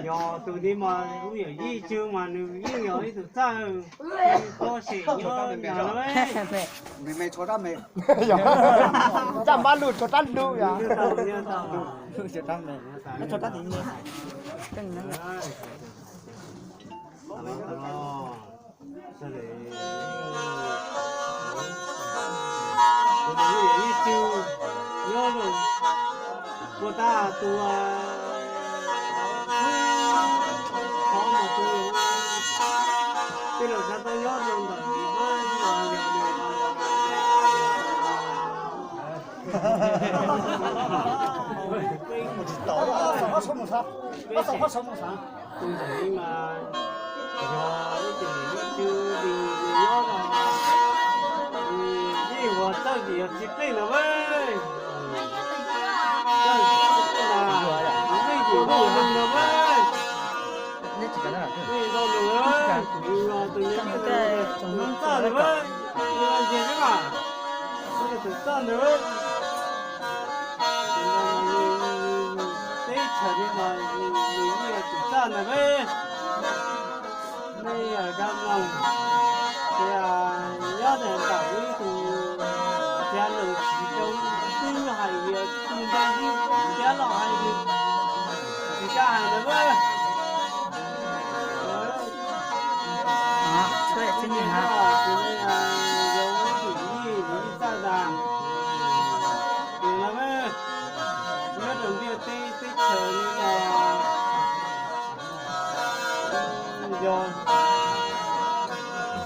Yog tus ni mas kuv yawm yij tsw mas nws yeej yog ib tug txawj, txawj xeem nyob na. Raj npab lug tshuav rab lug yog. Tus yawm yij tsw nyob rau puag ta tus, qhov mas tus tij laug Xav Tau nyob rau ntawm, tus ntawm no mas yog ib tug yawm yij tsw li nws nyob rau, yeej ua txawj yam txiv qeej no mas, txawj txiv qeej na, yeej yim nrog nws no mas, yeej nrog nws, nws los tus yawm yij tus txawj ntawd mas, nws los ntsia xwb mas, tus txawj ntawd. Teb chaws no mas nws yeej yog tus txawj ntawd mas. Nej yog cov mloog, ces nyob ntawm ib tug, cov lus tsis zoo, twb hais yog tus ntawd, cov los hais yog tsis kam hais lawm. Tus ne yog tus yawm yij, yawm yij txawj ntag. Ces lawv nyob rau ntiaj teb teb chaws no los yog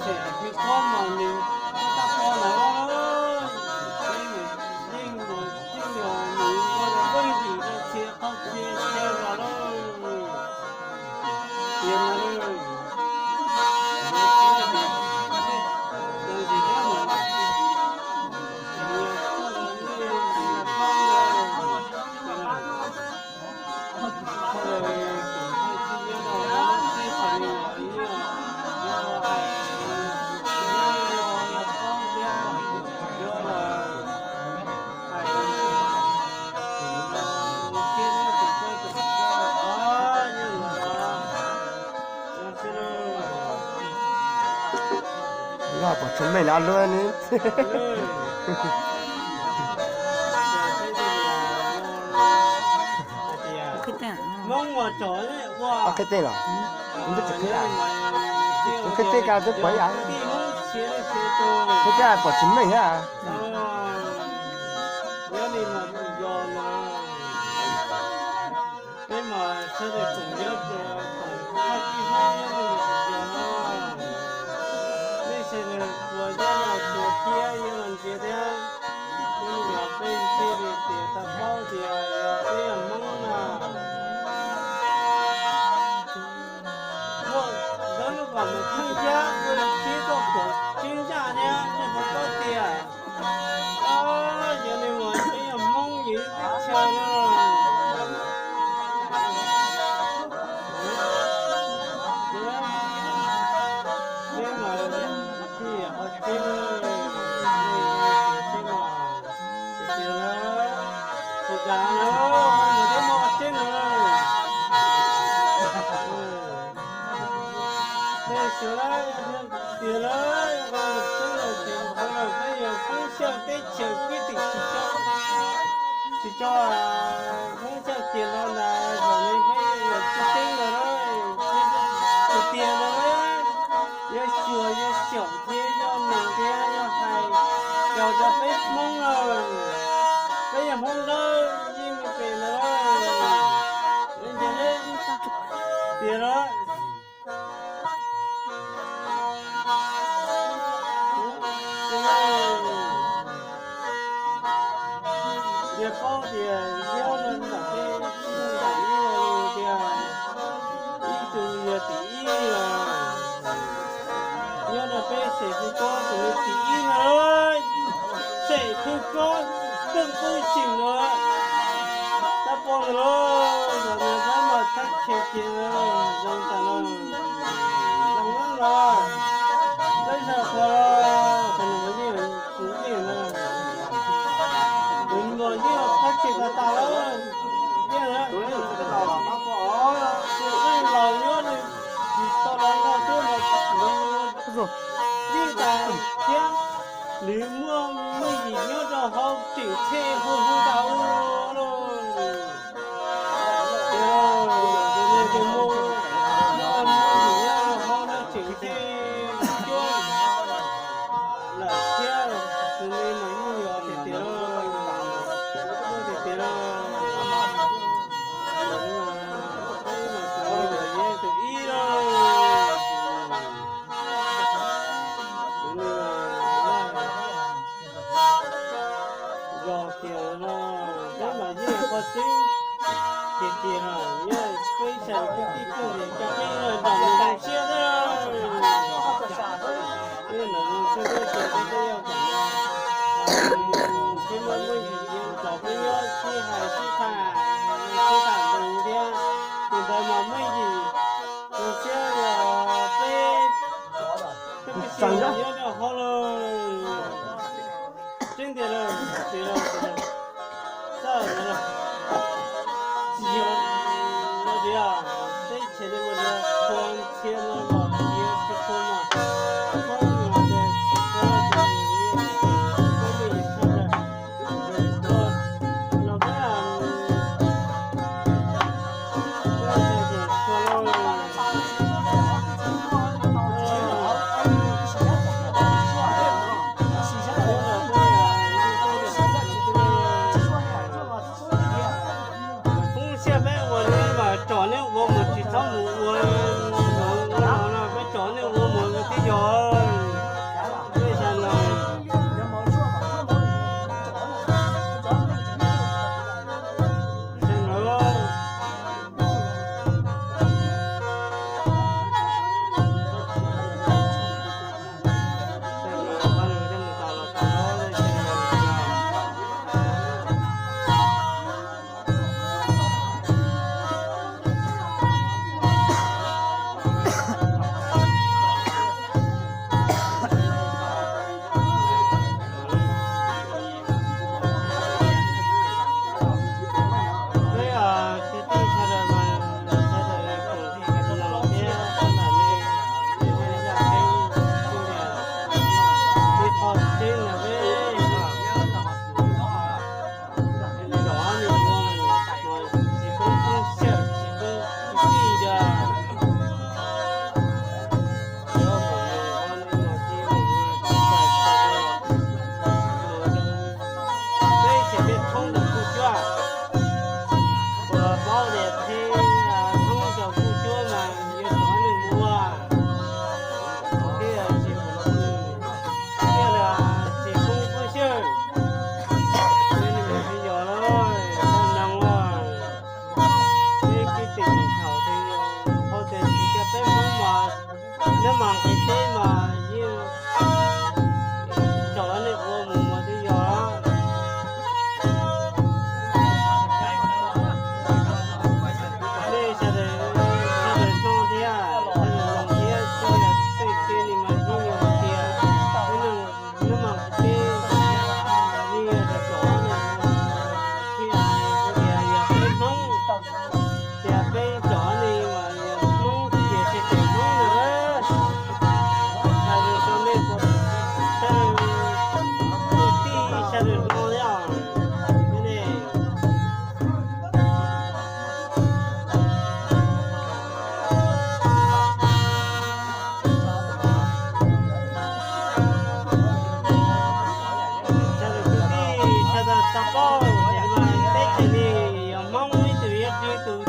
xeem Vwj Kub mas nws tab tom lawm, yeej, yeej yog nws ua rau pheej yim rau txhia qhov txhia txhia los lawm. Tias mas Yog pom tsis meej na luaj ne. Qhib tej los, qhib tej ka twb pom ib yam, qhib tej pom tsis meej thiab. Peb mas sawv daws koom nyob, koom txhaj tib Hmoob nyob rau yav tom ntej no, nej sawv daws tsuas nyob no tsuas thiab yuav los ntsia thiab. Hnub no peb thiaj li tias tau paub tias yog peb yog Hmoob no, muaj ntawv lub kom mus khwb thiab, ua li khib tuaj pom tseeb ncaj thiab, nej puas paub tias, o, yog li mas peb yog Hmoob yim teb chaws no, peb mas thiaj yog qhov tseeb, tseeb mas, tsis tas na, mas peb muaj qhov tseeb no. Peb sawv daws tias lawm, peb los ces qhov no peb yog Hmoob Xyooj teb chaws kwv tij tsis tso, tsis tso Hmoob Xyooj tiag no ntag, zaum no peb yog tsis teeb no lawm, peb tsis tiag no lawm, yuav xyuas yuav xyaum thiab yuav noog thiab yuav hais raws rau peb Hmoob no, peb yog Hmoob dawb yeej mus pem no lawm, tiag lawm. Yog paub tias nyob rau ntawm peb ntawm ib los tias ib tug yog tim ib los, nyob rau peb xeem Phwj Kob tus me tim ib no, xeem Phwj Kob Tooj Tub Xyeem no, tab pom los zaum no peb mam thab khe kiag zoo tas los, zoo lawm los, peb zaum qhov los qhov no yeej, yeej no Yeej thaj tseem tas tas lawm, yeej lawm, tsis qeej los nyob nws tsis tau los nrog xwb los yeej tas thiab. Nws muaj muaj yim nyob rau hauv tseem tshe hu hu tas ua luaj. Tus neeg ces muaj muaj yim nyob rau hauv no tseem tshe cuab lawm thiab, tus neeg mas yeej yog tiag tiag lauj, tiag tiag lauj. Peb mas tau yog tus ib lauj. Tus neeg mas yog tiag no, peb mas yeej qhov tseeb tiag tiag no, nyob peb ib sab kwv tij phooj ywg cov peb los nram nws zoo siab xwb. Peb nram nws zoo siab xwb ces peb twb yog kom no, peb muaj muaj yim los peb nyob sib hais sib tham, sib tham ntev thiab, tus ntawd mas muaj yim zoo siab yog peb, peb tsis nyob rau hauv lawm. Tseeb tiag lawm, tiag lawm, tiag lawm. Txawj lawm. Tsis yog no tiag, teb chaws no mas qhua ntxhias no los tsis yog tsis qhua mas, txhob mus tias tsis qhua los tus nyiam, tsis qhua mas yus txhob tias los peb, los peb tias tsis qhua los. Peb xiab peb ua li mas tsom nej ua mus tsis txhob mus ua no, peb tsom nej ua mus twb yog. Peb xav no. Peb kwv tij sawv daws mas sawv daws koom tig los thiab sawv daws li, li qhov tseeb na peb cov neeg ua mus tsis poob phooj ywg tsis poob kwv tij tiag. Peb tseem peb thoob rau kuj cuab, kuv paub tias peb thoob rau kuj cuab mas yog cov neeg ua, peb tsis, peb tsis poob phooj ywg, peb neeg yog lawm, neeg ua, peb kwv tij thaum twg yog hauv tsev tsis cia peb Hmoob mas, neb mas nqis teb mas yeej cov neeg ua mus mas twb yog. Nej sawv daws, sawv daws no thiab, sawv daws no thiab, tej kev ni mas yeej yog tias peb neeg, neb mas nqis teb, yeej yog cov neeg ua, thiab kuv tias yog peb Hmoob, tias peb cov neeg mas yog Hmoob ces tsis pom Hmoob na. Hais lus rau nej, sawv daws, kwv tij sawv daws no thiab, nej sawv daws kwv tij sawv daws tau paub tias teb chaws li yog Hmoob ib txwm yog ib tug